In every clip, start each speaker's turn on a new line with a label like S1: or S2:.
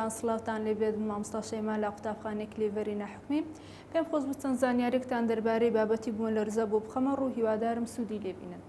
S1: میهرەبان سڵاوتان لێبێت من مامۆستا شەیما لە قوتابخانەی کلیڤەری ناحکومی پێم خۆش بوو چەند زانیاریەکتان دەربارەی بابەتی بوومەلەرزە بۆ بخەمە ڕوو هیوادارم سوودی لێبینن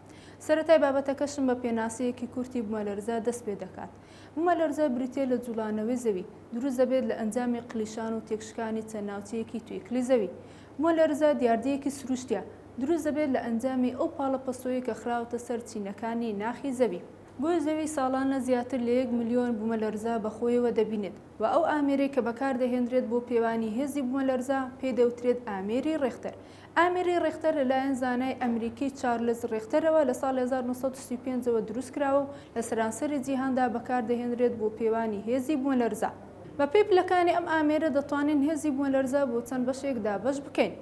S1: سەرەتای بابەتەکەشم بە پێناسەیەکی کورتی بوومەلەرزە دەست پێ دەکات بوومەلەرزە بریتیە لە جوڵانەوەی زەوی دروست دەبێت لە ئەنجامی قلیشان و تێکشکانی چەند ناوچەیەکی توێکلی زەوی بوومەلەرزە دیاردەیەکی سروشتیە دروست دەبێت لە ئەنجامی ئەو پاڵەپەستۆیەی کە خراوەتە سەر چینەکانی ناخی زەوی. گۆی زەوی ساڵانە زیاتر لە یەک ملیۆن بومەلەرزە بەخۆیەوە دەبینێت و ئەو ئامێرەی کە بەکاردەهێنرێت بۆ پێوانی هێزی بومەلەرزە پێی دەوترێت ئامێری ڕێختەر. ئامێری ڕێختەر لەلایەن زانای ئەمریکی چارلز ڕێختەرەوە لە ساڵی 1935 ەوە دروستکراوە و لە سەرانسەری جیهاندا بەکاردەهێنرێت بۆ پێوانی هێزی بومەلەرزە. بەپێی پلەکانی ئەم ئامێرە دەتوانین هێزی بومەلەرزە بۆ چەند بەشێک دابەش بکەین.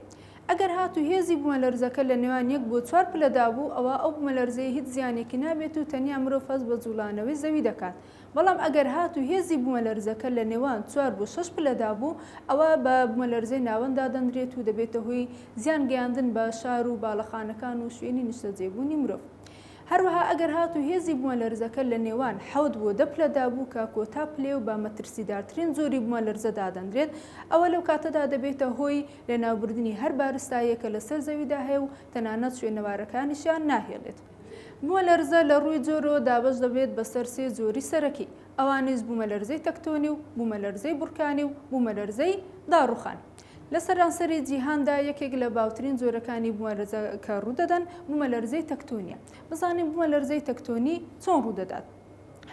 S1: ئەگەر هاتوو هێزی بومەلەرزەکە لە نێوان یەک بۆ چوار پلەدا بوو، ئەوا ئەو بومەلەرزەیە هیچ زیانێکی نابێت و تەنیا مرۆڤ هەست بە جوڵانەوەی زەوی دەکات. بەڵام ئەگەر هاتوو هێزی بومەلەرزەکە لە نێوان چوار بۆ شەش پلەدا بوو، ئەوا بە بومەلەرزەی ناوەند دادەنرێت و دەبێتە هۆی زیان گەیاندن بە شار و باڵەخانەکان و شوێنی نیشتەجێبوونی مرۆڤ. هەروەها ئەگەر هاتوو هێزی بومەلەرزەکە لە نێوان حەوت بۆ دە پلەدا بوو کە کۆتا پلەیە و بە مەترسیدارترین جۆری بومەلەرزە دادەنرێت، ئەوە لەو کاتەدا دەبێتە هۆی لەناوبردنی هەر بارستاییەک کە لەسەر زەویدا هەیە و تەنانەت شوێنەوارەکانیشیان ناهێڵێت. بومەلەرزە لە ڕووی جۆرەوە دابەش دەبێت بەسەر سێ جۆری سەرەکی، ئەوانیش بومەلەرزەی تەکتۆنی و بومەلەرزەی بورکانی و بومەلەرزەی داڕوخان. لە سەرانسەری جیهاندا یەکێک لە باوترین جۆرەکانی بومەلەرزە کە ڕوودەدەن بومەلەرزەی تەکتۆنییە. بزانین بومەلەرزەی تەکتۆنی چۆن ڕوودەدات؟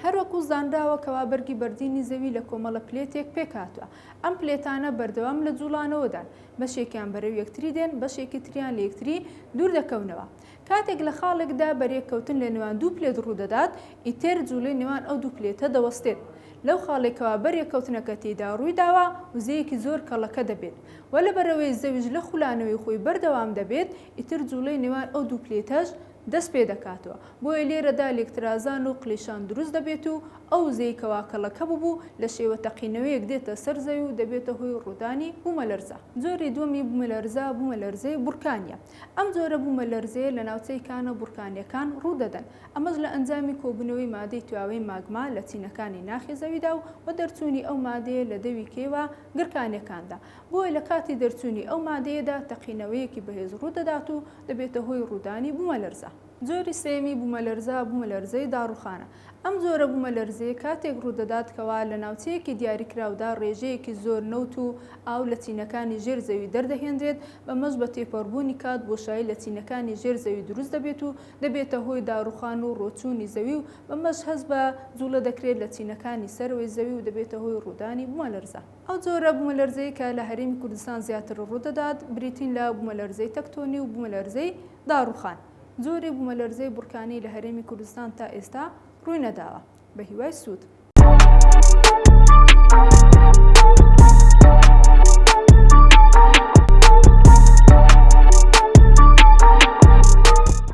S1: هەروەکو زانراوە کەوا بەرگی بەردینی زەوی لە کۆمەڵە پلێتێک پێکهاتووە، ئەم پلێتانە بەردەوام لە جوڵانەوەدان، بەشێکیان بەرەو یەکتری دێن، بەشێکی تریان لە یەکتری دوور دەکەونەوە. کاتێک لە خاڵێکدا بەریەککەوتن لە نێوان دوو پلێت ڕوودەدات، ئیتر جوڵەی نێوان ئەو دوو پلێتە دەوەستێت. لەو خاڵەی کەوا بەریەککەوتنەکە تێیدا ڕوویداوە، وزەیەکی زۆر کەڵەکە دەبێت. وە لەبەرئەوەی زەویش لە خولانەوەی خۆی بەردەوام دەبێت، ئیتر جوڵەی نێوان ئەو دوو پلێتەش دەست پێ دەکاتەوە. بۆیە لێرەدا لێکترازان و قلیشان دروست دەبێت و ئەو وزەی کەوا کەڵەکە ببوو لە شێوە تەقینەوەیەک دێتە سەر زەوی و دەبێتە هۆی ڕوودانی بوومەلەرزە. جۆری دووەمی بوومەلەرزە، بوومەلەرزەی بورکانییە. ئەم جۆرە بوومەلەرزەیە لە ناوچەی کانە بورکانییەکان ڕوودەدەن. ئەمەش لە ئەنجامی کۆبوونەوەی مادەی تواوەی ماگما لە چینەکانی ناخی زەویدا و و دەرچوونی ئەو مادەیە لە دەوی کێوە گرکانییەکاندا. بۆیە لە کاتی دەرچوونی ئەو مادەیەدا تەقینەوەیەکی بەهێز ڕوودەدات و دەبێتە هۆی ڕوودانی بوومەلەرزە. جۆری سێیەمی بوومەلەرزە، بوومەلەرزەی داڕووخانە. ئەم جۆرە بوومەلەرزەیە کاتێک ڕوودەدات کەوا لە ناوچەیەکی دیاریکراودا ڕێژەیەکی زۆر نەوت و ئاو لە چینەکانی ژێر زەوی دەردەهێنرێت، بەمەش بە تێپەڕبوونی کات بۆشایی لە چینەکانی ژێر زەوی دروست دەبێت و دەبێتە هۆی داڕووخان و ڕۆچوونی زەوی و بەمەش هەست بە جوڵە دەکرێت لە چینەکانی سەرەوەی زەوی و دەبێتە هۆی ڕوودانی بوومەلەرزە. ئەو جۆرە بوومەلەرزەی کە لە هەرێمی کوردستان زیاتر ڕوودەدات بریتین لە بوومەلەرزەی تەکتۆنی و بوومەلەرزەی داڕووخان. جۆری بوومەلەرزەی بورکانی لە هەرێمی کوردستان تا ئێستا ڕووی نەداوە. بە هیوای سوود.